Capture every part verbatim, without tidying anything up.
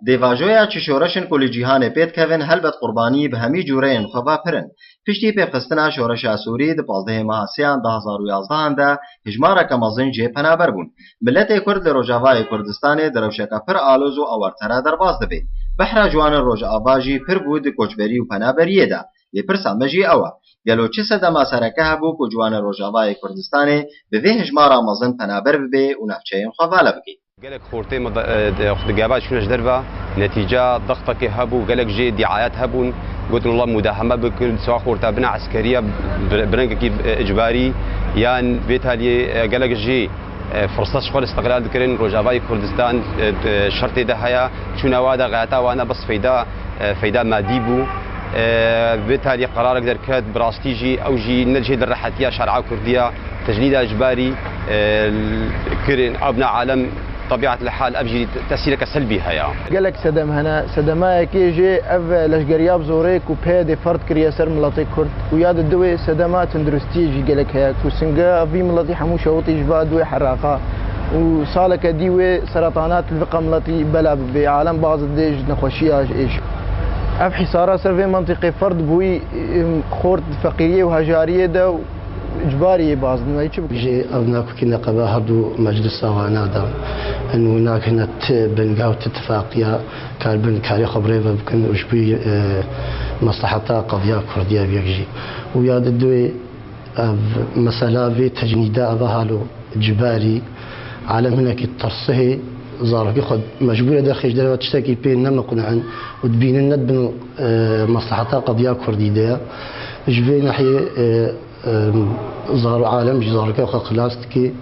Dê vajoya çi şoreşin ku li cîhanê pê dikevin, helbet qurbanî bi hemî cûreyên xwe ve pir in. Piştî pêxistina şoreşa Sûrî di pazdehê meha sêyan du hezar û yazdehan de hijmareke mezin jê penaber bûn. Miletê Kurd li Rojavayê Kurdistanê di rewşeke pir aloz û awertera derbas dibe. Behra ciwanên Rojava jî pir bû di koçberî û penaberiyê de. Lê pirsa me jî ew e, gelo çi sedema sereke hebû ku ciwanên Rojavayê Kurdistanê bi vê hijmara mezin penaber bibe û navçeyên xwe vala bike? Gelek xortê me de, e, de, di gava çûne ji derve, netîca dextekê hebû, gelek jê dîayet hebûn, gotin, "Wela mudaheme bikin, siwa xorta bina eskeriya, bi-, bi rengekî, e, icbarî, yan vê taliyê, e, gelek jê, e, firset ji xwe istiqlal dikirin, Rojavayê Kurdistan, e, e, şertê de heye, çûna wa de xeyata wana bes feyda, e, feyda madî bû." E, vê taliyê qerarek derket, bi rastî jî ew jî ne jê di rehetiya şer'a Kurdiya, tecnîda icbarî, e, kirin, abna alem. Tebiat li hal ev jî tesîreke selbî heye. Gelek sedem hene. Sedemayekê jê ev leşgeriya bi zorê ku P Y D ferz kiriye ser miletê Kurd û ya di dû wê sedema tenduristiyê jî gelek heye ku singa vî miletî hemû şewitî ji va dû wê heraqa û saleke dî wê seretana tilviqa miletî bela bibê. Alem baz didê ji nexweşiya ji êş. Ev hîsara ser vê mentiqê ferz bûyî, em, xort di feqîriyê û hejariyê de û icbarî yê bazdin. Wê çi bikin? Jê ev nakokî neqeba her du meclisa wana de. Û nakine ti binga û ti tifaqiya karibin karê xwe bi rê ve bikin û ji bo, e, mesleheta qediya Kurdiya vêk jî. Û ya di dû wê ev mesela vê tecnîda eva halo cibarî alem hinekî tirsihê zarokê xwe mecbûr e derxê ji derve tiştekî pê nemiqnihin û dibînin ne dibin, e, mesleheta qediya Kurdî de ye. Ji vê nehiyê, e, e, zaro-, alem jî zarokê xwe xilas dike,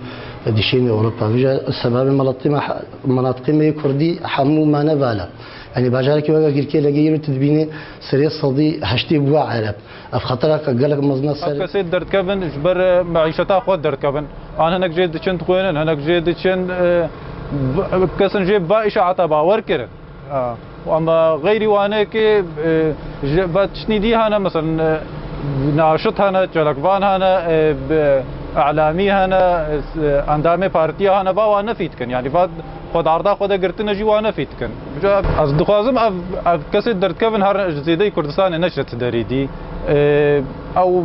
e, dişêne Ewropa. Vêca sebabê melatê me he-, menatiqê me yê Kurdî hemû mane vala. Yanî bajarekî weke Girkê Legê îro tu dibînî serê sedî heştê bûye Ereb. Ev xetereke gelek mezin e ser. Ev kesê derdikevin ji ber, e, meîşeta xwe derdikevin. An hinek jê diçin dixwênin, hinek jê diçin, e, b-, kesin jê ba îşa heta bawer kirin. A, û ama xeyrî wanekê, e, ji va tiştî dî hene, meselen, e, naşit hene, çalakvan hene, e, bi, elamî hene, e, endamê partiya hene, va wan nefî dikin. Yanî va xwe di arda xwe de girtine jî wan nefî dikin. Ca ez dixwazim ev, ev kesê derdikevin her ji zêdeyî Kurdistanê neçe ti derî dî. E, ew,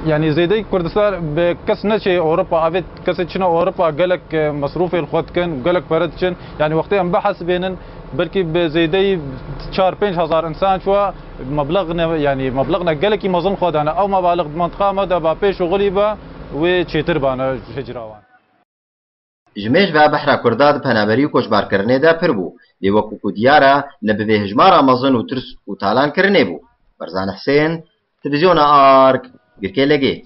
yanî zêdeyî Kurdistan bi kes neçe Ewropa, avê kesê çine Ewropa gelek, e, mesrûfê li xwe dikin û gelek pere diçin. Yanî wextê em bihesibênin, belkî bi zêdeyî çar pênc hezar însan çûwa meblex ne, yanî meblex ne gelekî mezin xwe dane. Ew mebalix di mentiqa me de ba pê şixulî be, wê çêtir bane hicra wan. Ji mêj ve behra Kurda di penaberî û koçbarkirinê de pir bû, lê wekû ku diyar e, ne bi vê hijmara mezin û tirs û talankirinê bû. Berzan Husên, Televîzyona Ark, Girkê Legê.